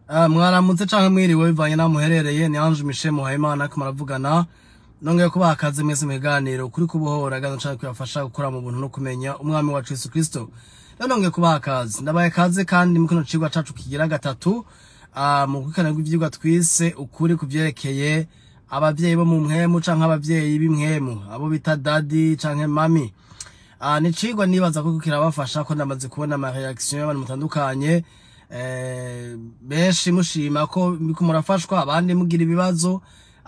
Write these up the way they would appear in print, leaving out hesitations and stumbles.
Mwaramutse canke mwiriwe bivanye n'aho muherereye. Ni Ange Michel Muhayimana ariko muravugana. Nongeye kubaha akaze mwese mu biganiro kuri kubohora gano canke kuyafasha gukora mu buntu no kumenya umwami wacu Yesu Kristo. Rero nongeye kubaha akaze, ndabaye kaze kandi mu kino cigwa cacu kigira gatatu, mu gukurikirana rw'ivyigwa twise ukuri ku vyerekeye abavyeyi bo mu mpwemu canke abavyeyi b'impwemu, abo bita daddy canke mummy. Ni icigwa nibaza ko kirabafasha, ko ndamaze kubona ama réaction y'abantu mutandukanye, benshi mushima ko muriko murafashwa, abandi mugira ibibazo.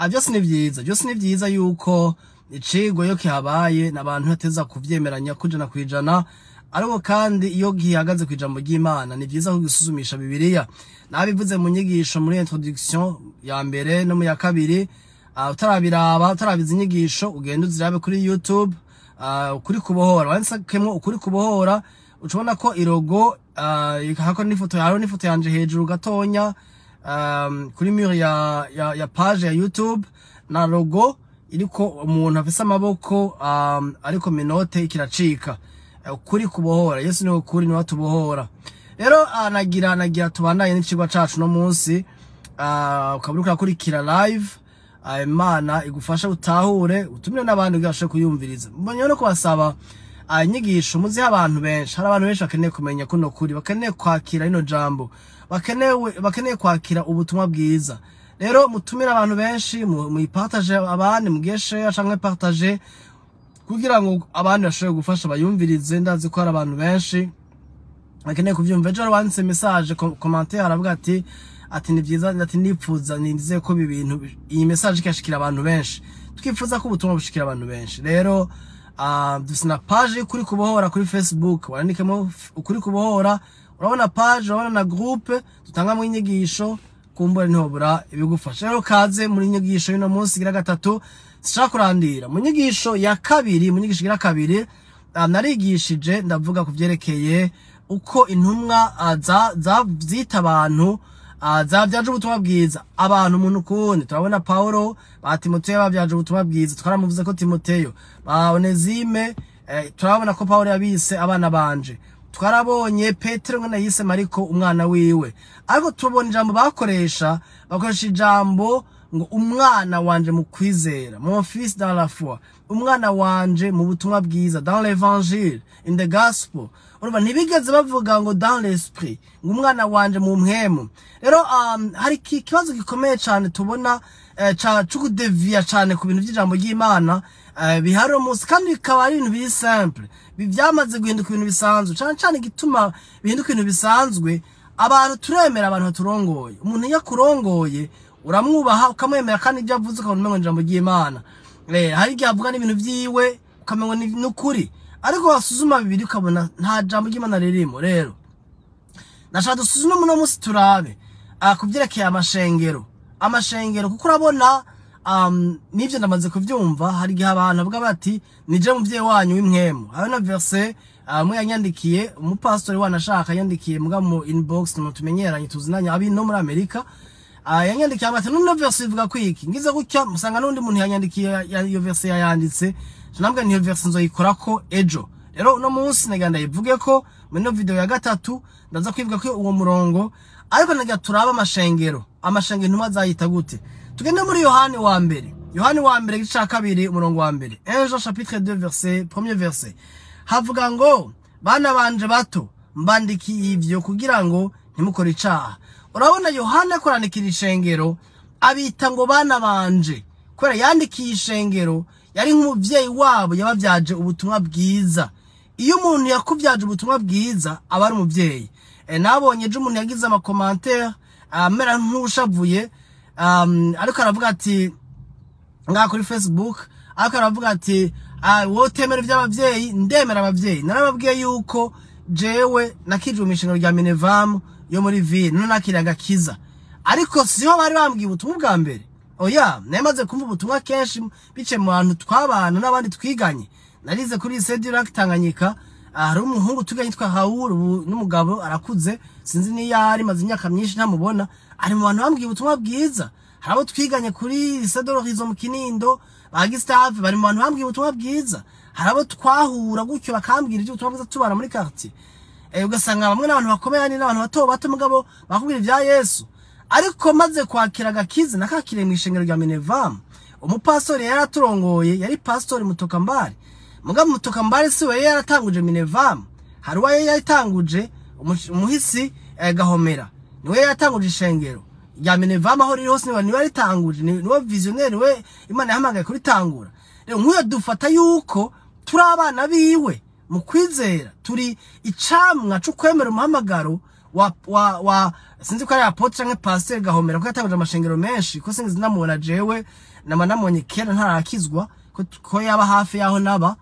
Byose ni vyiza, byose ni vyiza yuko icigwa iyo kihabaye n'abantu bateza kuvyemeranya 100%. Ariko kandi iyo gihagaze kw'ijambo ry'Imana, ni vyiza kugisuzumisha Bibiliya. Nabivuze mu nyigisho muri introduction ya mbere no mu ya kabiri. Utarabiraba, utarabiza inyigisho, ugenda uzirabe kuri YouTube, ukuri kubohora, wanditsekemwo ukuri kubohora, ucubona ko i logo hako n'ifoto yawe, n'ifoto yanje hejuru gatonya, kuri mur ya page ya YouTube, na logo iriko umuntu afise amaboko, ariko menottes ikiracika. Ukuri kubohora, Yesu niwe kuri, niwe atubohora. Rero nagira tubandanye n'icigwa cacu no munsi. Ukaba uriko urakurikira live, Imana igufasha utahure, utumire n'abandi kugira bashobore kuyumviriza. Mbonye no kubasaba, inyigisho muzihe abantu benshi. Hari abantu benshi bakeneye kumenya kuno kuri, bakeneye kwakira rino jambo, bakeneye kwakira ubutumwa bwiza. Rero mutumire abantu benshi, muyipartage abandi, mugire share canke partage kugira ngo abandi bashobore gufasha bayumvirize. Ndazi ko hari abantu benshi bakeneye kuvyumva. Ejo wanditse message, commentaire, aravuga ati ni vyiza, ati nipfuza, nizeye ko ibi bintu, iyi message ikashikira abantu benshi. Twifuza ko ubutumwa bushikira abantu benshi. Rero dufise na page kuri kubohora kuri Facebook, wandikemo ukuri kubohora, urabona page, urabona na groupe dutangamwo inyigisho, kumbura ntihobura ibigufasha. Rero kaze muri inyigisho y'uno munsi igira gatatu. Sinshaka kurandira. Mu nyigisho ya kabiri, mu nyigisho igira kabiri, narigishije ndavuga ku vyerekeye uko intumwa zita abantu, zavyaje ubutumwa bwiza abantu umuntu kuwundi. Turabona Paulo ba Timoteyo bavyaje ubutumwa bwiza, twaramuvuze ko Timoteyo ba Onezime, turabona ko Paulo yabise abana banje. Twarabonye Petero ngene yise Mariko umwana wiwe. Ariko tubona ijambo bakoresha, bakoresha ijambo ngo umwana wanje mu kwizera, mon fils dans la foi, umwana wanje mu butumwa bwiza, dans l'évangile, in the gospel. Urumva ntibigeze bavuga ngo dans l'esprit, ngo umwana wanje mu mpwemu. Rero hari ikibazo gikomeye cane tubona, ca co kudeviya cane ku bintu vy'ijambo ry'Imana, bihari uno munsi, kandi bikaba ari ibintu biri simple, vyamaze guhinduka ibintu bisanzwe. Cane cane igituma bihinduka ibintu bisanzwe, abantu turemera abantu baturongoye. Umuntu iyo akurongoye uramwubaha, ukamwemera, kandi ibyo avuze ukabona umengo ijambo ry'Imana. Hari igihe avuga n'ibintu vyiwe ukamengo ni ukuri, ariko wasuzuma bibiri ukabona nta jambo ry'Imana ririmo. Rero nashaka dusuzume uno munsi, turabe ku vyerekeye amashengero, amashengero, kuko urabona, n'ivyo ndamaze kuvyumva, hari igihe abantu bavuga bati nije muvyeyi wanyu w'impwemu. Hariho na verse, umwe yanyandikiye, umupastori wanashaka yandikiye muga mu inbox, mu tumenyeranye, tuzinanye, abi no muri Amerika. Yanyandikiye ati none verse ivuga kwiki? Ngize gutya musanga n'undi muntu yanyandikiye iyo verse yayanditse. Nambwa niyo verse nzoyikorako ejo. Rero uno munsi nagira ndayivuge ko muri ino video ya gatatu ndaza kwivuga ko uwo murongo, ariko nagira turaba amashengero, amashengero intumwa zayita gute. Tugende muri Yohani wa mbere, Yohani wa mbere igice ca kabiri, umurongo wa mbere, 1 Jean chapitre 2 verset, premier verset, havuga ngo bana banje bato, mbandikiye ivyo kugira ngo ntimukore icaha. Urabona Yohana akorandikira ishengero, abita ngo bana banje, kubera yandikiye ishengero yari nk'umuvyeyi wabo yabavyaje ubutumwa bwiza. Iyo umuntu yakuvyaje ubutumwa bwiza aba ari umuvyeyi. Nabonye ejo umuntu yagize ama commentaire amera nk'ushavuye, ariko aravuga ati ngaha kuri Facebook, ariko aravuga ati wowe utemera ivy'abavyeyi. Ndemera abavyeyi. Narababwiye yuko jewe nakijwe mw'ishengero rya Minevam yo muri ville, none nakiriye agakiza, ariko siho bari bambwiye ubutumwa bwa mbere. Oya, namaze kumva ubutumwa kenshi biciye mu bantu twabana n'abandi twiganye. Narize kuri lycée du Lac Tanganyika. Hari umuhungu tuganye yitwa Raoul, ubu n'umugabo arakuze, sinzi niyo ari, maze imyaka myinshi ntamubona, ari mu bantu bambwiye ubutumwa bwiza. Hari abo twiganye kuri lycée de l'Horizon mu Kinindo, ba Gustave, bari mu bantu bambwiye ubutumwa bwiza. Hari abo twahura gutyo bakambwira iby'ubutumwa bwiza, tubana muri quartier, ugasanga bamwe n'abantu bakomeye, abandi n'abantu bato bato, mugabo bakubwira ibya Yesu. Ariko maze kwakira agakiza, nakakiriye mu ishengero rya Minevam. Umupastori yari aturongoye yari pastori Mutokambari. Mugabo Mutokambari si we yari yaratanguje Minevam, hari uwo yari yatanguje, umuhisi Gahomera, niwe yatanguje ishengero rya Minevam. Aho riri hose niwe yaritanguje, niwe visionnaire, niwe Imana yahamagaye kuritangura. Rero nk'uyo dufata yuko turi abana biwe mu kwizera, turi icamwa co kwemera umuhamagaro wa sinzi ko ari apôtre canke pasteur Gahomera, ko yatanguje amashengero menshi, ko sinzi namubona jewe, nama namubonye kera ntarakizwa, ko yaba hafi yaho naba,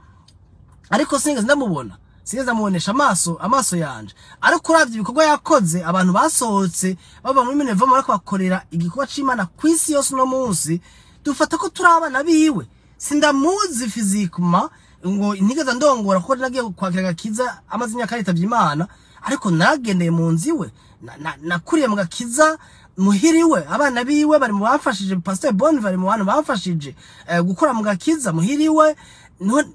ariko sinigeze ndamubona, sinigeze ndamubonesha amaso yanje. Ariko uravye ibikorwa yakoze, abantu basohotse bava muri Minevam bariko bakorera igikorwa c'Imana kw'isi yose uno munsi, dufata ko turi abana biwe. Sindamuzi physiquement, ngo ntigeze ndongora, kuko nagiye kwakira agakiza amaze imyaka yitavye Imana, ariko naragendeye mu nzu iwe, nakuriye mu gakiza muhiriwe. Abana biwe bari mu bamfashije, Pasteur Bonne bari mu bantu bamfashije gukura mu gakiza muhiriwe,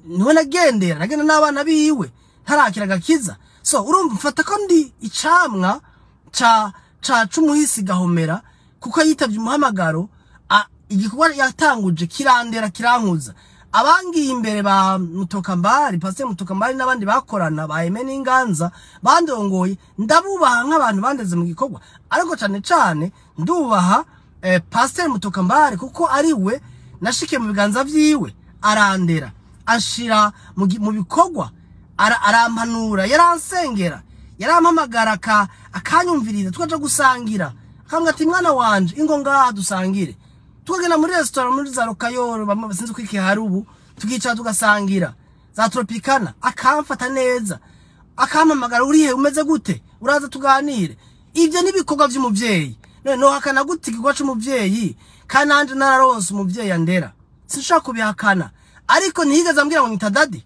niho nagendera, nagenda n'abana biwe ntarakira agakiza. So urumva mfata ko ndi icamwa ca c'umuhisi Gahomera, kuko yitavye umuhamagaro, igikorwa yatanguje kirandera, kirankuza. Abangiye imbere ba Mutokambari, Pasteur Mutokambari n'abandi bakorana ba Aime n'Inganza bandongoye, ndabubaha nk'abantu bandeze mu gikorwa, ariko cane cane ndubaha Pasteur Mutokambari, kuko ari we nashikiye mu biganza vyiwe, arandera, ashira mu bikorwa, arampanura, yaransengera, yarampamagara akanyumviriza, tukaja gusangira, akambwira ati: "Mwana wanje, ingo ngaha dusangire." Tukagenda muri restaurant, muri za Rokayoro, bamwe sinzi ko ikihari ubu, tukicara tugasangira za Tropicana, akamfata neza, akampamagara: "Urihe? Umeze gute? Uraza tuganire." Ivyo ni ibikorwa vy'umuvyeyi. None nohakana gute igikorwa c'umuvyeyi, kandi nanje nararonse umuvyeyi andera? Sinshobora kubihakana, ariko ntiyigeze ambwira ngo nyita daddy,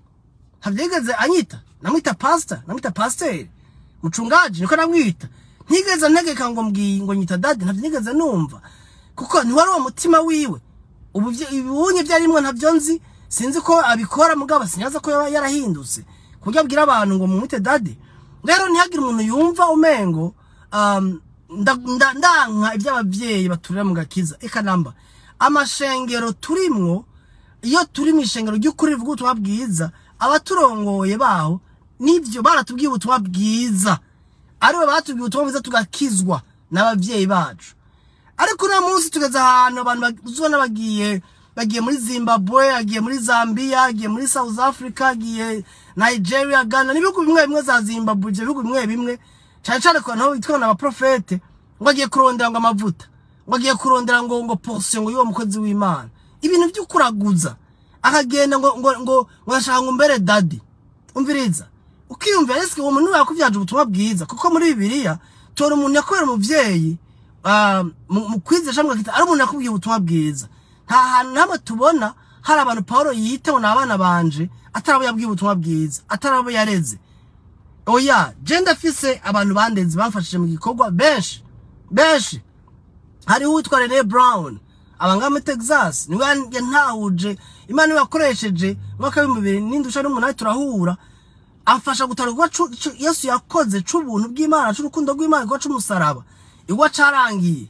ntabyo yigeze anyita. Namwita pastor, namwita pasteur, mchungaji, niko namwita. Ntigeze ntegeka ngo mbwiye ngo nyita daddy, ntabyo nigeze numva, kuko ntiwari uwo mutima wiwe. Ubu ibunye byarimwo ntabyo nzi, sinzi ko abikora, mugabo sinyaza ko yaba yarahindutse kuburyo abwira abantu ngo mumwite daddy. Rero ntihagire umuntu yumva umengo ndanka iby'ababyeyi baturira mu gakiza. Eka namba, amashengero turimwo, iyo turi mu ishengero ry'ukuri rivuga ubutumwa bwiza, abaturongoye baho nivyo baratubwiye ubutumwa bwiza, aribo batubwiye ubutumwa bwiza tugakizwa n'abavyeyi bacu. Ariko uno munsi tugeze ahantu abantu uzobona bagiye muri Zimbabwe, agiye muri Zambia, agiye muri South Africa, agiye Nigeria, Ghana n'ibihugu bimwe bimwe za Zimbabwe, ivyo bihugu bimwe bimwe, cane cane ku bantu bitwa n'abaprofete, ngo agiye kurondera ngo amavuta, ngo agiye kurondera ngo portion ngo y'uwo mukozi w'Imana, ibintu vyo kuraguza, akagenda ngo ashaka ngo mbere daddy. Umviriza, ukiyumvira: ese uwo muntu yakuvyaje ubutumwa bwiza? Kuko muri Bibiliya tora umuntu yakorera umuvyeyi mu kwizera cyangwa ari umuntu yakubwiye ubutumwa bwiza. Nta hantu hamwe tubona hari abantu Paulo yita ngo ni abana banje atari abo yabwiye ubutumwa bwiza, atari abo yareze. Oya, je ndafise abantu bandeze, bamfashije mu gikorwa, benshi benshi. Hariho uwitwa Rene Brown abanga muri Texas, niwe yantahuje, Imana niwe yakoresheje mu mwaka wa 2008, turahura, amfasha gutara igikorwa Yesu yakoze c'ubuntu bw'Imana, c'urukundo rw'Imana, igikorwa c'umusaraba, igikorwa carangiye,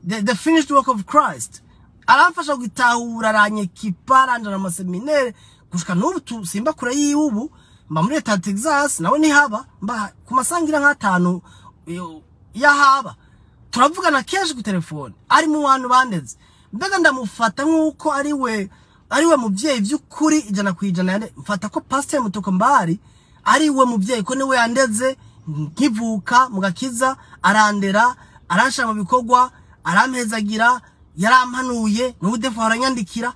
the finished work of Christ. Aramfasha gutahura, aranyekipa, aranjana mu maseminere, gushika n'ubu simba kure yiwe. Ubu mba muri leta ya Texas, nawe ntihaba, mba ku masangira nk'atanu yahaba, turavugana kenshi ku telefone. Ari mu bantu bandeze. Mbega ndamufata nk'uko ari we muvyeyi vy'ukuri 100%. Mfata ko Pasteur Mutokombari ari we muvyeyi, ko niwe yandeze nkivuka mu gakiza, arandera, aranshira mu bikorwa, arampezagira, yarampanuye, n'ubu defa aranyandikira.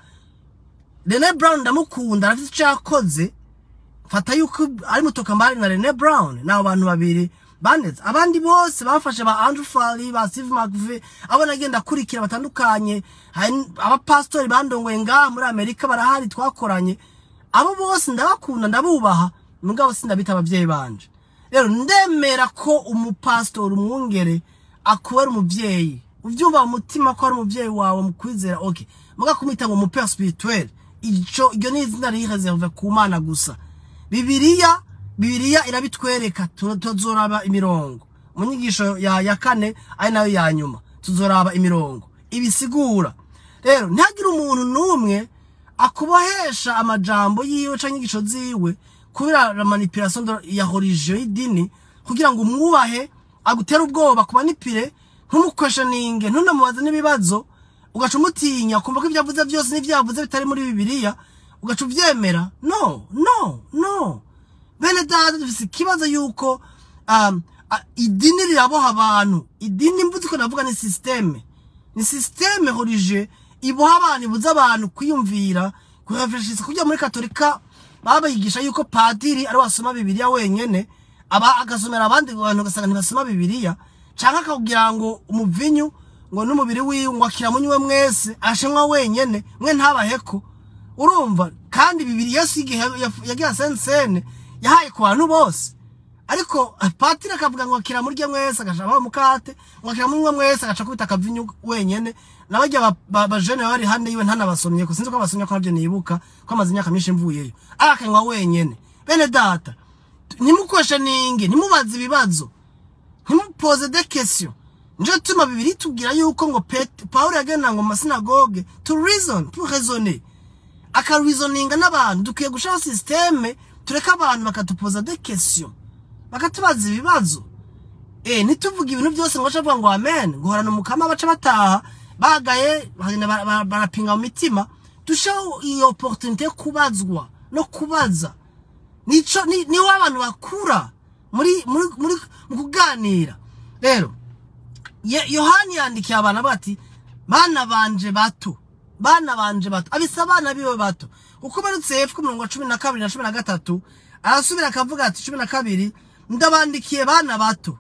Rene Brown ndamukunda, arafite icyo yakoze. Fata yuko ari Mutokambari na Rene Brown, n'abo bantu babiri bandetse. Abandi bose bafashe, ba Andrew Fali, ba Steve McVey, abo nagenda akurikira batandukanye, hari abapastori bandongoye ngaha muri Amerika barahari twakoranye, abo bose ndabakunda, ndabubaha, mugabo sindabita abavyeyi banje. Rero ndemera ko umupastori, umwungere akubera umuvyeyi, uvyumva mu mutima ko ari umuvyeyi wawe mu kwizera, okay, muga kumwita ngo umu père spirituel, ico iryo ni izina riri réservé ku Mana gusa. Bibiliya irabitwereka. Tuzoraba imirongo mu nyigisho ya kane, ari nayo ya nyuma. Tuzoraba imirongo ibisigura. Rero ntihagire umuntu n'umwe akubohesha amajambo yiwe canke inyigisho ziwe kubera la manipulation ya religion, y'idini, kugira ngo umwubahe, agutere ubwoba, kumanipire, ntumuquestioninge, ntunamubaze n'ibibazo, ugaca umutinya, ukumva ko ibyo avuze byose n'ibyo yavuze bitari muri Bibiliya, ugaca uvyemera. No, no, no, bene data, dufise ikibazo yuko idini riraboha abantu. Idini mvuze ko navuga ni système, ni système religieux iboha abantu, ibuza abantu kwiyumvira, kurefleshisa. Kujya muri Katolika babigisha yuko padiri ari wasoma Bibiliya wenyene, aba agasomera abandi bantu, ugasanga ntibasoma Bibiliya, canke akakubwira ngo umuvinyu ngo n'umubiri wiwe, ngo akira munywe mwese, ashenwa wenyene, mwe ntabaheko. Urumva kandi Bibiri, Yesu igihe yagira Sainte Cène yahaye ku bantu bose, ariko patiri akavuga ngo akira murye mwese, agaca abaha umukate, ngo akira munywe mwese, agaca akubita akavinyu wenyene, n'abarya bajene bari hande yiwe ntanabasomye ko, sinzi ko basomye ko, ntabyo nibuka ko amaze imyaka myinshi mvuyeyo, akanywa wenyene. Bene data, ntimuquestioninge, ntimubaze ibibazo, ntimupoze des questions. Nico gituma Bibiri tubwira yuko ngo Pawulo yagenda ngo mu masinagoge to reason, to raisonner, akareasoninga n'abantu. Dukwiye gushiraho système, tureke abantu bakatupoza des questions, bakatubaza ibibazo. Ntituvuge ibintu byose ngo bace bavuga ngo amen, ngo horana umukama, baca bataha bagaye, bakagenda barapinga mu mitima. Dushaho iyo opportunité yo kubazwa no kubaza. Nico niho abantu bakura muri mu kuganira. Rero Yohani yandikiye abantu avuga ati: "Bana banje bato, bana banje bato." Abisa abana biwe bato. Uko umanutse hepfo ku murongo wa 12 na 13, arasubira akavuga ati, 12: "Ndabandikiye bana bato,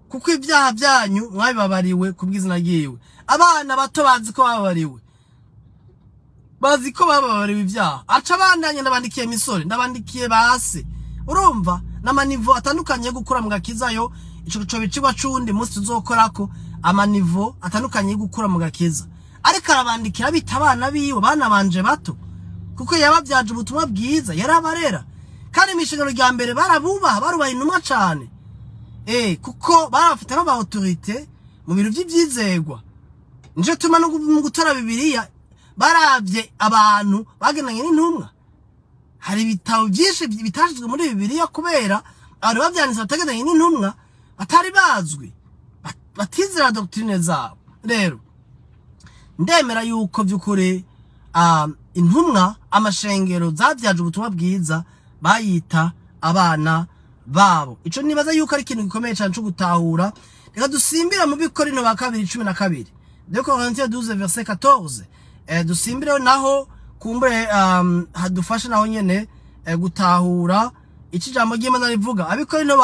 kuko ibyaha byanyu mwabibabariwe ku bw'izina ryiwe." Abana bato bazi ko bababariwe, bazi ko bababariwe ibyaha. Aca abandanya: "Ndabandikiye misore, ndabandikiye base." Urumva n'amaniveaux atandukanye yo gukura mu gakiza. Yo ico co bicigwa c'uwundi munsi tuzokorako, amaniveaux atandukanye yo gukura mu gakiza. Ariko arabandikira bita abana biwe, bana banje bato, kuko yababyaje ubutumwa bwiza, yarabarera. Kandi mu ishengero rya mbere barabubaha, barubaha intumwa cane, kuko barabafite nk'aba autorité mu bintu vy'ivyizegwa. Nico tuma no mu gutora Bibiliya baravye abantu bagendanye n'intumwa. Hari ibitabo byinshi bitashizwe muri Bibiliya kubera abantu bavyanditse batagendanye n'intumwa, batari bazwi, batizera doctrine zabo. Rero ndemera yuko by'ukuri intumwa amashengero zavyaje ubutumwa bwiza bayita abana babo. Ico nibaza yuko ari ikintu gikomeye cane co gutahura. Reka dusimbira mu Bikorino ba kabiri 12, 2 Corinthiens 12 verset 14. Dusimbireho naho kumbure hadufashe naho nyene gutahura ico ijambo ry'Imana rivuga. Abikorino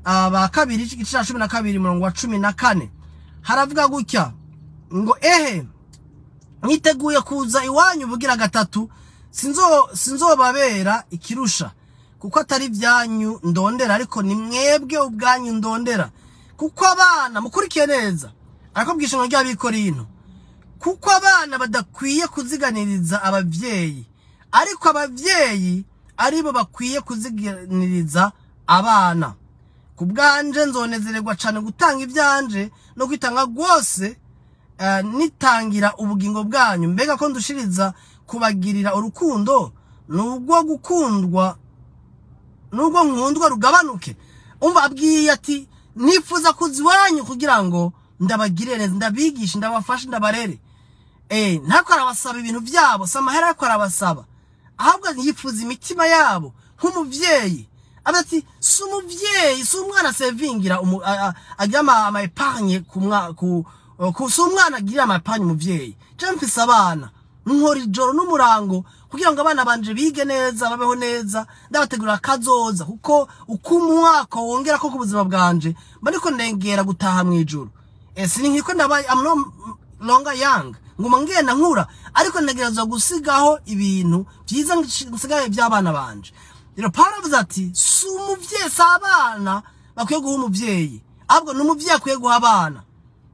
ba kabiri igice ca 12 murongo wa 14 haravuga gutya ngo: "Ehe, niteguye kuza iwanyu bugira gatatu, sinzobabera ikirusha, kuko atari ibyanyu ndondera, ariko ni mwebwe ubwanyu ndondera. Kuko abana," mukurikiye neza, arakubwisha ishingano ry'Abikorinto, "kuko abana badakwiye kuziganiriza abavyeyi, ariko abavyeyi aribo bakwiye kuziganiriza abana. Ku bwanje nzonezererwa cane gutanga ivyanje no kwitanga rwose, nitangira ubugingo bwanyu. Mbega ko ndushiriza kubagirira urukundo, nubwo gukundwa, nubwo nkundwa rugabanuke?" Umva, abwiye ati: "Nifuza kuza iwanyu kugira ngo ndabagirire neza, ndabigishe, ndabafashe, ndabarere." Ntako arabasaba ibintu byabo, si amahera ariko arabasaba, ahubwo yifuza imitima yabo nk'umuvyeyi. Avuga ati si umuvyeyi, si umwana sevingira agira ama épargne ku si umwana agirira ama épargne umuvyeyi. Je mfise abana, nkora ijoro n'umurango kugira ngo abana banje bige neza, babeho neza, ndabategurira kazoza, kuko uko umwaka wongera ko ku buzima bwanje mba ndiko ndengera gutaha mw'ijuru. Sinkiko ndabaye, I'm no longer young, nguma ngenda nkura, ariko ntegerezwa gusigaho ibintu vyiza nsigaye by'abana banje. Rero Paulo avuze ati si umuvyeyi, si abana bakwiye guha umuvyeyi, ahubwo ni umuvyeyi akwiye guha abana.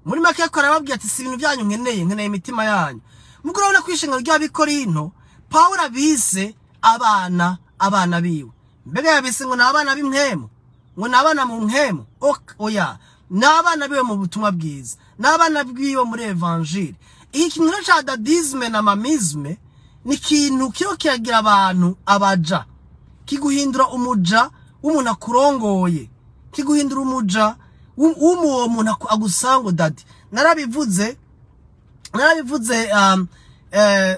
Muri make ko arababwira ati: "Si ibintu byanyu nkeneye, nkeneye imitima yanyu." Mugabo urabona ko ishengero ry'Abikorinto Paulo abise abana, abana biwe. Mbega yabise ngo ni abana b'impwemu, ngo ni abana mu mpwemu? Oya. N'abana biwe mu butumwa bwiza, n'abana biwe muri évangile. Iki kintu rero ca dadisme na mamisme ni ikintu kiba kiragira abantu abaja, kiguhindura umuja w'umuntu akurongoye, kiguhindura umuja w'uwo muntu agusanga ngo "daddy".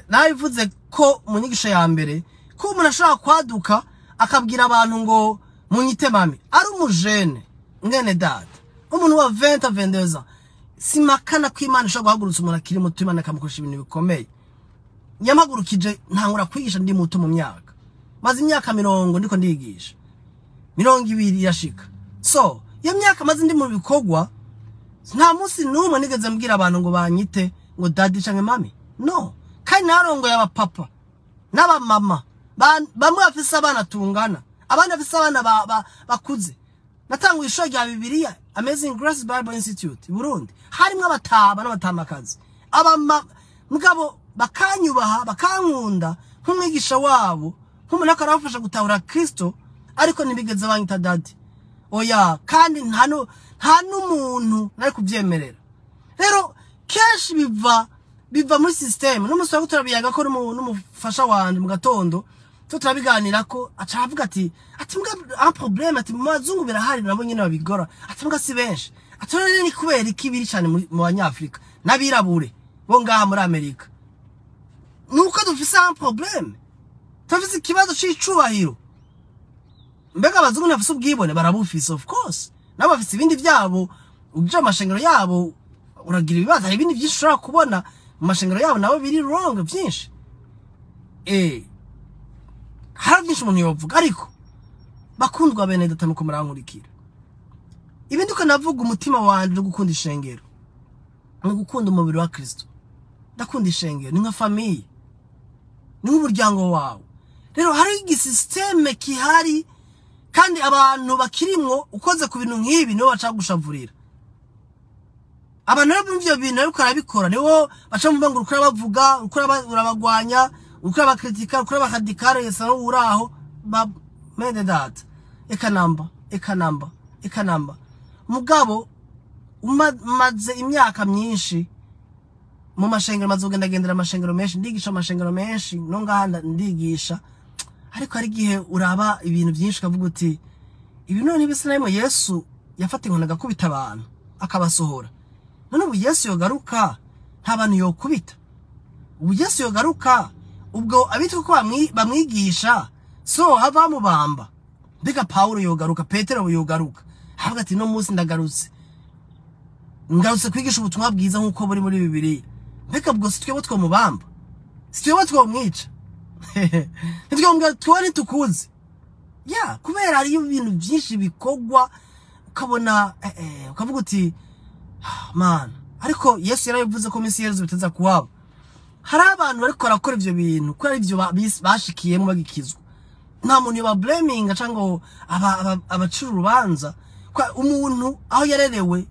Narabivuze ko mu nyigisho ya mbere ko umuntu ashobora kwaduka akabwira abantu ngo "munyite mami", ari umujene. Mwene data, umuntu wa 20 22 ans, simakana ko Imana ishobora guhagurutsa umuntu akiri muto, Imana ikamukoresha ibintu bikomeye. Yamagurukije ntangura kwigisha ndi muto mu myaka, maze imyaka 30 ndiko ndigisha, 20 irashika. So iyo myaka maze ndi mu bikorwa, nta munsi n'umwe nigeze mbwira abantu ngo banyite ngo "daddy" canke "mami". No, kandi narongoye abapapa n'abamama, bamwe bafise abana tungana, abandi bafise abana bakuze. Natanguye ishuri rya Bibiliya, Amazing Grace Bible Institute i Burundi, harimwo abataba n'abatamakazi, abama mugabo bakanyubaha, bakankunda nk'umwigisha wabo, nk'umuntu ariko arabafasha gutahura Kristo, ariko ntibigeze banyita "daddy", oya. Kandi nta n'umuntu nari kubyemerera. Rero kenshi biva muri système. N'umunsi wa turabiyaga ko n'umufasha wanje mu gatondo tu turabiganira ko aca avuga ati "Mbwa un problème", ati "mu bazungu birahari nabo nyene babigora", ati "mbwa si benshi". Ati "None ni kubera iki biri cyane mu Banyafrika n'abirabure bo ngaha muri Amerika?" Nuko dufise un problème, turafise ikibazo c'icubahiro. Mbega abazungu ntibafise ubwibone? Barabufise, of course. Nabo bafise ibindi byabo. Uje amashengero yabo uragira ibibazo, hari ibindi byinshi ushobora kubona mu mashengero yabo nabo biri wrong byinshi. Hari byinshi umuntu yovuga, ariko bakundwa bene data, muko murankurikira, ibi ndiko navuga, umutima wanje no gukunda ishengero, no gukunda umubiri wa Kristo. Ndakunda ishengero, ni nka famille, ni nk'umuryango wawe. Rero hari igisystème kihari, kandi abantu bakirimwo, ukoze ku bintu nk'ibi nibo baca gushavurira. Abantu rero bumva ivyo bintu ariko arabikora, nibo baca bumva ngo uriko urabavuga, uriko urabagwanya, uriko urabakritika, uriko urabaradikare. Yesa uraho ba mene data, eka namba, eka namba, eka namba. Mugabo maze imyaka myinshi mu mashengero, maze kugendagendera amashengero menshi, ndigisha amashengero menshi, no ngaha ndigisha. Ariko hari igihe uraba ibintu byinshi ukavuga uti "Ibi none bisa na bimwe Yesu yafata inkoni agakubita abantu akabasohora. None ubu Yesu yogaruka nta bantu yokubita? Ubu Yesu yogaruka, ubwo abitwa ko bamwigisha so hava bamubamba? Mbega Pawulo yogaruka, Petero yogaruka, avuga ati 'No munsi ndagarutse, ngarutse kwigisha ubutumwa bwiza nk'uko buri muri Bibiliya', mbega ubwo si twebwe twomubamba? Si twebwe twomwica? Ntitwomubwira twebwe ntitukuzi?" Ya, kubera hariyo ibintu byinshi bikorwa ukabona ukavuga uti "Ah, mana". Ariko Yesu yarabivuze ko minsi y'iherezo biteza kuhaba. Hari abantu bariko barakora ivyo bintu kubera ivyo bashikiyemo bagikizwa. Nta muntu yobablaminga cyangwa ngo abacira urubanza. Kwa umuntu aho yarerewe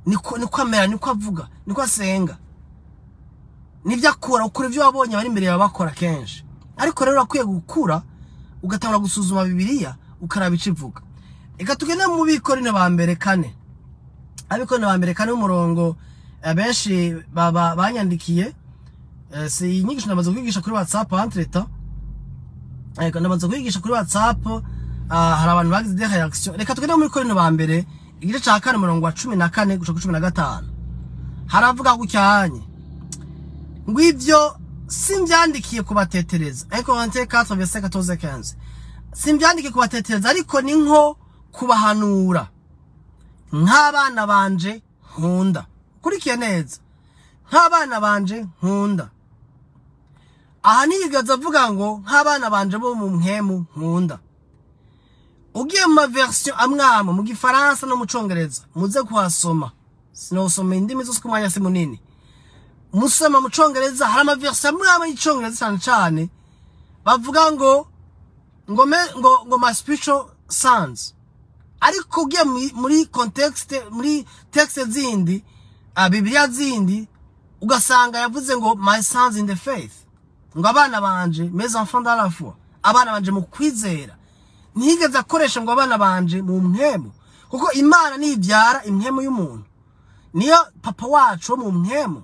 niko amera, niko avuga, niko asenga, nibyo akora. Ukora ibyo wabonye abari imbere yawe bakora kenshi. Ariko rero urakwiye gukura, ugatangura gusuzuma Bibiliya, ukaraba ico ivuga. Reka tugende mu Bikorino ba mbere 4, Abikorino ba mbere 4, umurongo benshi baba banyandikiye. Si iyi nyigisho namaze kwigisha kuri WhatsApp entre-temps. Ego, namaze kwigisha kuri WhatsApp, hari abantu bagize des réactions. Reka tugende muri Korino ba mbere igice ca 4, umurongo wa 14 gushika kuri 15. Haravuga gucyanye ngo "Ibyo simbyandikiye kubatetereza", 1 Corinthiens 4 verset 14 15, "simbyandikiye kubatetereza, ariko ni nko kubahanura nk'abana banje nkunda." Kurikiye neza, nk'abana banje nkunda. Aha ntiyigeze avuga ngo nk'abana banje bo mu mpwemu nkunda. Ugiye mu maversion amwe amwe mu Gifaransa no mu Congereza, muze kuhasoma, sinosoma indimi zose ku mwanya si munini, musoma mu Congereza, hari amaversion amwe amwe y'Icongereza cyane cyane bavuga ngo "my spiritual sons". Ariko ugiye muri contexte, muri texte zindi, Bibiliya zindi, ugasanga yavuze ngo "my sons in the faith", ngo abana banje, "mes enfants dans la foi", abana banje mu kwizera. Ntiyigeze akoresha ngo abana banje mu mpwemu. Kuko Imana nibyara impwemu y'umuntu, niyo papa wacu wo mu mpwemu,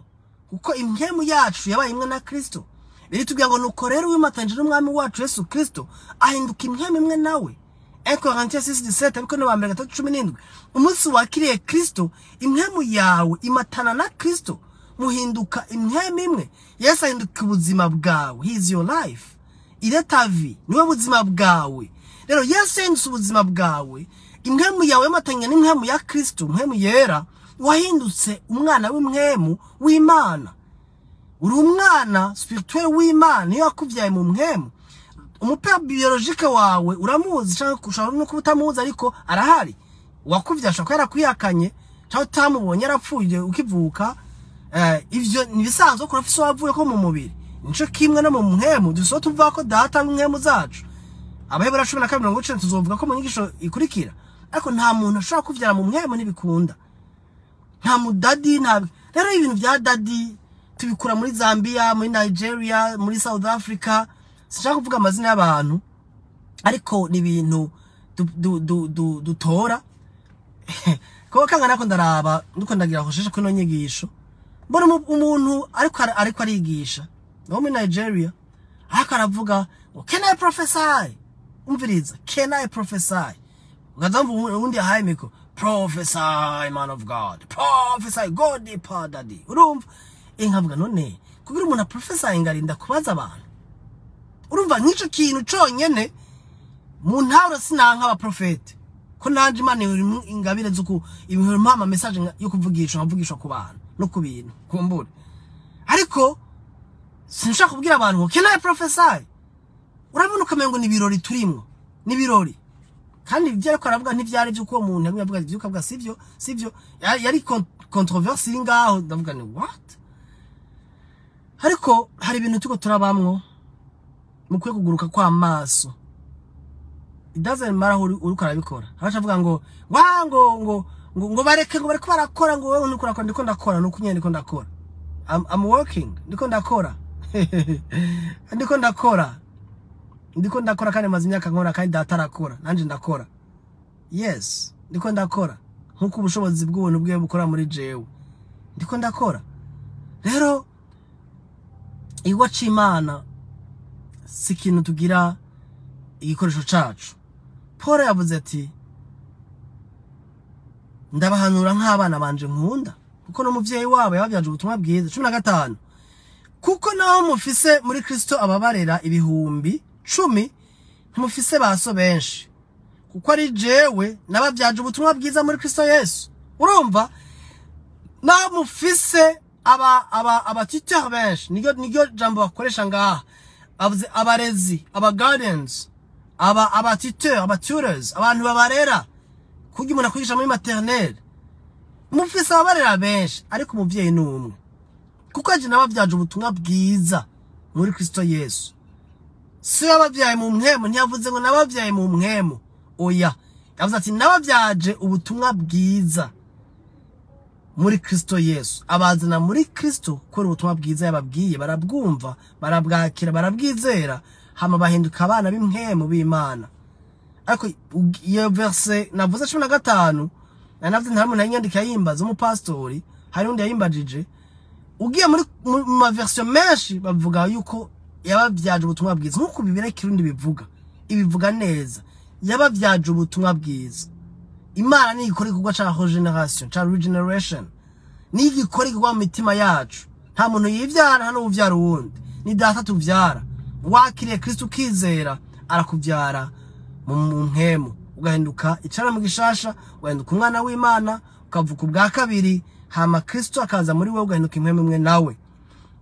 kuko impwemu yacu yabaye imwe na Kristo. Biritubwira ngo nuko rero uwimatanije n'Umwami wacu Yesu Kristo ahinduka impwemu imwe nawe. 1 Corinthiens 6:17, ariko no mbere 3:17. Umunsi wakiriye Kristo, impwemu yawe imatana na Kristo, muhinduka impwemu imwe. Yesu ahinduka ubuzima bwawe. He is your life, il est ta vie, niwe buzima bwawe. Rero Yesu yahindutse ubuzima bwawe, impwemu yawe yamatanye n'impwemu ya Kristo, impwemu yera, wahindutse umwana w'impwemu w'Imana. Uri umwana spirituel w'Imana, niyo yakuvyaye mu mpwemu. Umu père biologique wawe uramuzi cyangwa ushobora no kuba utamuzi, ariko arahari. Uwakuvyaye ashobora kuba yarakwihakanye cyangwa utamubonye, yarapfuye ukivuka. Ivyo ni ibisanzwe ko urafise wavuye ko mu mubiri. Nico kimwe no mu mpwemu, dusoho tuvuga ko data w'impwemu zacu. Abahebura 12:90, tuzovuga ko mu nyigisho ikurikira. Ariko nta muntu ashobora kuvyara mu mpwemu, ntibikunda. Nta mu daddy, nta. Rero ibintu bya daddy tubikura muri Zambia, muri Nigeria, muri South Africa. Sinshaka kuvuga amazina y'abantu, ariko ni ibintu dutora. Kuko kanga nako ndaraba, ndiko ndagira hosheshe kuri ino nyigisho, mbona umuntu ariko arigisha wo muri Nigeria, ariko aravuga ngo "Can I prophesy?" Umviriza, "Can I prophesy?" Ukaza wumva uwundi ahaye micro, "Prophesy, man of God, prophesy, go deeper, daddy." Urumva, nkavuga none kugira umuntu aprophesy ngarinda kubaza abantu? Urumva nk'ico kintu conyene mu ntaro, sinanka abaprofete, ko nanje Imana irimwo ingabire zuku ibintu, mpa message yo kuvugisha, nkavugishwa ku bantu no ku bintu kumbure, ariko sinshaka kubwira abantu ngo "Can I prophesy?" Urabona ukamengo ni ibirori turimwo, ni ibirori. Kandi ibyo ariko aravuga ntivyari by'uko uwo muntu yagumye avuga ivyuka, avuga sivyo, sivyo, yari controverse iri ngaho. Ndavuga ni what? Ariko hari ibintu turiko turabamwo, mukwiye kuguruka kw'amaso. It doesn't matter aho uriko arabikora. Abaca avuga ngo wa ngo bareke, ngo bariko barakora, ngo wewe ntuko urakora. Ndiko ndakora nuko nyene ndiko ndakora. I'm working, ndiko ndakora, ndiko ndakora, ndiko ndakora, kandi maze imyaka nkora, kandi data arakora, nanje ndakora. Yes, ndiko ndakora nkuko ubushobozi bw'ubuntu bwiwe bukora muri jewe. Ndiko ndakora. Rero igwa c'Imana si ikintu tugira igikoresho cacu. Paul yavuze ati ndabahanura nk'abana banje nkunda, kuko n'umuvyeyi wabo yababyaje ubutumwa bwiza. 15, kuko naho mufise muri Kristo ababarera 10,000, ntimufise baso benshi, kuko ari jewe nababyaje ubutumwa bwiza muri Kristo Yesu. Urumva, naho mufise aba tuteur benshi, niryo jambo bakoresha ngaha, bavuze abarezi, aba guardians, aba tuteur, aba tutors, abantu babarera kugira umuntu akwigisha muri maternelle. Mufise ababarera benshi, ariko umuvyeyi ni umwe, kuko aje nababyaje ubutumwa bwiza muri Kristo Yesu. Si yababyaye mu mpwemu, ntiyavuze ngo nababyaye mu mpwemu, oya, yavuze ati nababyaje ubutumwa bwiza muri Kristo Yesu. Abazana muri Kristo kubera ubutumwa bwiza yababwiye, barabwumva, barabwakira, barabwizera, hama bahinduka abana b'impwemu b'Imana. Ariko iyo verse navuze 15, nari navuze nta muntu yanyandika yimbaza umupastori, hari undi yayimbajije. Ugiye muri mu ma version menshi bavuga yuko yababyaje ubutumwa bwiza, nk'uko Bibiliya Kirundi bivuga, ibivuga neza, yababyaje ubutumwa bwiza. Imana niyo ikora igikorwa ca regeneration, ca regeneration, niyo igikora igikorwa mu mitima yacu. Nta muntu yivyara, nta n'uwuvyara uwundi, ni data tuvyara. Wakiriye Kristo ukizera, arakuvyara mu mpwemu, ugahinduka icaremwe gishasha, ugahinduka umwana w'Imana, ukavuka ubwa kabiri, hama Kristo akaza muri wowe, ugahinduka impwemu imwe nawe.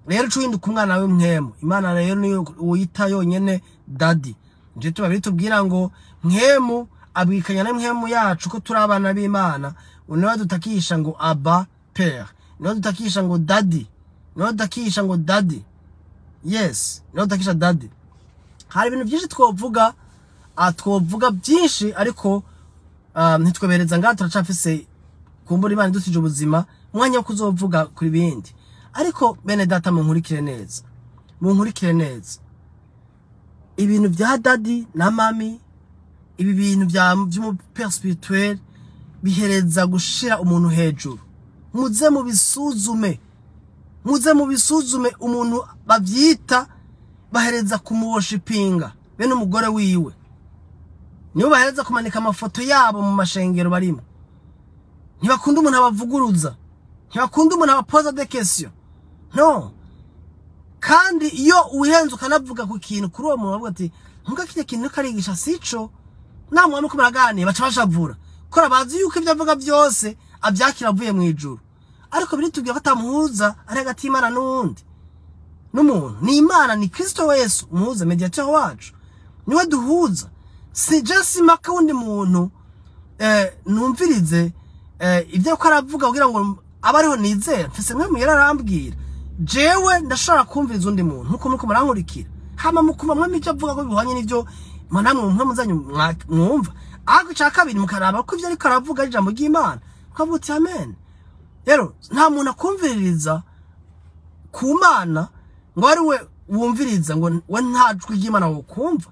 Rero uca uhinduka umwana w'impwemu. Imana rero niyo uyita yonyene daddy. Nico tuba bitubwira ngo mpwemu abwikanya n'impwemu yacu ko turi abana b'Imana. Niwe dutakisha ngo "Abba Père", niwe dutakisha ngo "Daddy", niwe dutakisha ngo "Daddy". Yes, niwe dutakisha "Daddy". Hari ibintu byinshi twovuga, twovuga byinshi, ariko ntitwebereza ngaha. Turacafise kumbura Imana idutije ubuzima, umwanya wo kuzovuga kuri bindi. Ariko bene data, munkurikire neza, munkurikire neza. Ibintu bya daddy na mommy, ibi bintu bya by'umu père spirituel. Bihereza gushira umuntu hejuru. Muze mubisuzume, muze mubisuzume. Umuntu bavyita bahereza kumuworshipinga bene umugore wiwe, nibo bahereza kumanika amafoto yabo mu mashengero barimo. Ntibakunda umuntu abavuguruza, ntibakunda umuntu abapoza des questions, no. Kandi iyo uwihenze ukanavuga ku kintu kuri uwo muntu, bavuga ati: "Ntuga kirya kintu karigisha sico." Namwe muko muraganira, baca bashavura kora, bazi yuko ibyo avuga byose avyakira avuye mu ijuru. Ariko biritubwira ko atamuhuza ari hagati y'Imana n'uwundi n'umuntu, ni Imana, ni Kristo Yesu umuhuza, médiateur wacu, niwe duhuza. Si je simaka wundi muntu numvirize ibyo ko aravuga kugira ngo abe ariho nizera. Mfise mwe muyera arambwira. Jewe ndashobora kumviriza undi muntu nkuko muriko murankurikira, hama mukumva mwe ivyo avuga ko bihwanye n'ivyo namwe mwe muzanyu mwumva. Ariko ica kabiri, mukaraba ko ivyo ariko aravuga ari ijambo ry'Imana, ukavuga uti: "Amen." Rero nta muntu akumviririza ku Mana ngo ari we wumviriza, ngo we nta jwi ry'Imana wokumva.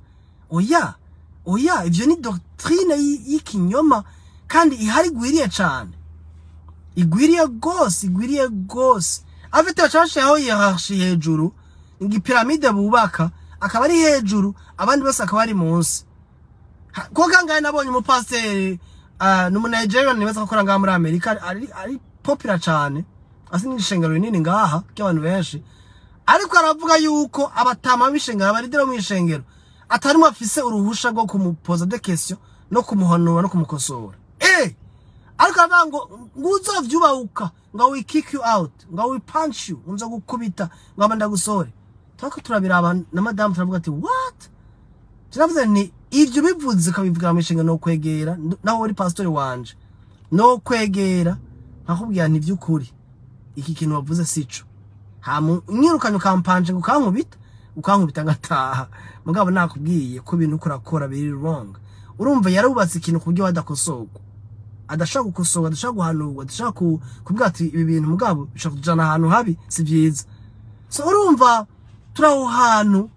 Oya, oya, ivyo ni doctrine y'ikinyoma kandi ihari, igwiriye cane, igwiriye gose, igwiriye gose. Afite bacashiyeho hiérarchie hejuru, igipiramide bubaka, akaba ari hejuru, abandi bose akaba ari munsi. Kuko kangahe nabonye umupasiteri ni umunigerian, nibaza ko akora ngaha muri Amerika, ari popular cane, asa n'ishengero rinini ngaha ry'abantu benshi, ariko aravuga yuko abatama b'ishengero, abaridero mw'ishengero, atarimwe afise uruhusha rwo kumupoza des questions no kumuhanura no kumukosora. Ariko aravuga ngo uzovyubahuka, ngo "We kick you out", ngo "We punch you", ngo gukubita, ngo aba ndagusore. Turako turabiraba na madamu, turavuga ati: "What?" Turavuze nti: "Ibyo bivuze ukabivugira mu ishengero, no kwegera naho uri pastori wanje, no kwegera nkakubwira nti by'ukuri iki kintu wavuze sico." Hama unyirukanye, ukampanje, ngo ukankubita ngataha, mugabo nakubwiye ko ibintu uko urakora biri wrong. Urumva yarubatse ikintu ku buryo badakosorwa, adashobora gukosorwa, adashobora guhanurwa, adashobora kuvuga ati: "Ibi bintu mugabo bishobora kutujana ahantu habi, si byiza." So urumva turi aho hantu,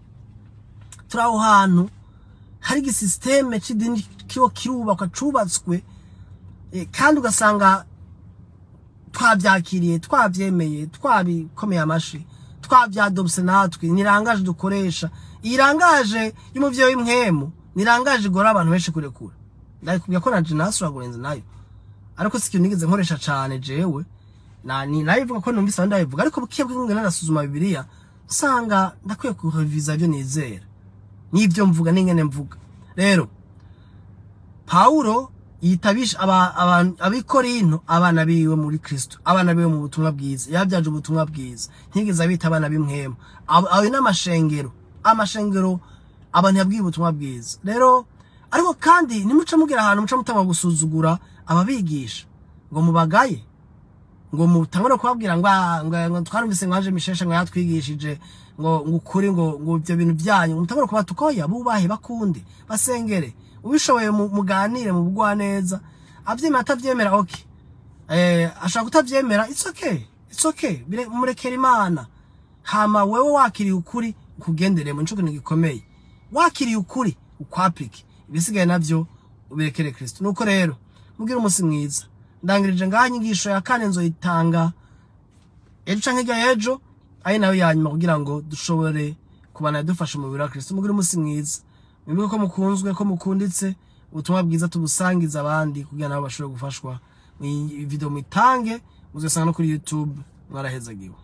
turi aho hantu hari igisisiteme c'idini kiba kirubakwa, cubatswe, kandi ugasanga twavyakiriye, twavyemeye, twabikomeye amashi, twavyadopse natwe. Ni langage dukoresha, iyi langage y'umuvyeyi w'impwemu, ni langage igora abantu benshi kurekura. Ndakubwira ko nanje nasuragurenze nayo, ariko si ikintu nigeze nkoresha cane jewe. Na ni nayo ivuga ko numvise abandi babivuga, ariko buke bwe ndasuzuma Bibiliya, nsanga ndakwiye kureviza ibyo nizera n'ibyo mvuga n'ingene mvuga. Rero Pawulo yitabisha abikorinto abana biwe muri Kristo, abana biwe mu butumwa bwiza, yabyaje ubutumwa bwiza. Ntigeze abita abana b'impwemu. Ayo n'amashengero, amashengero abantu yabwiye ubutumwa bwiza. Rero ariko kandi ntimuce mugera ahantu muca mutangwa gusuzugura ababigisha, ngo mubagaye, ngo mutangure kubabwira ngo ngo twarumvise ngo Ange Misheshe ngo yatwigishije ngo ukuri, ngo ibyo bintu byanyu. Mutangure kubatukoya, bubahe, bakunde, basengere, ubishoboye muganire mu bugwaneza. Avyemera, atavyemera, okay, ashaka kutavyemera, it's okay, it's okay. Murekera Imana. Hama wewe wakiriye ukuri, ukugenderemo, nico kintu gikomeye. Wakiriye ukuri, ukwapike, ibisigaye navyo ubirekere Kristo. Nuko rero mugire umunsi mwiza. Ndangirije ngaha. Inyigisho ya kane nzoyitanga ejo canke hirya y'ejo, ari nayo ya nyuma, kugira ngo dushobore kubana dufasha umubiri wa Kristo. Mugire umunsi mwiza. Mwibuke ko mukunzwe, ko mukunditse. Ubutumwa bwiza tubusangiza abandi kugira nabo bashobore gufashwa. Iyi video muyitange, muzosanga no kuri YouTube. Mwarahezagiwe.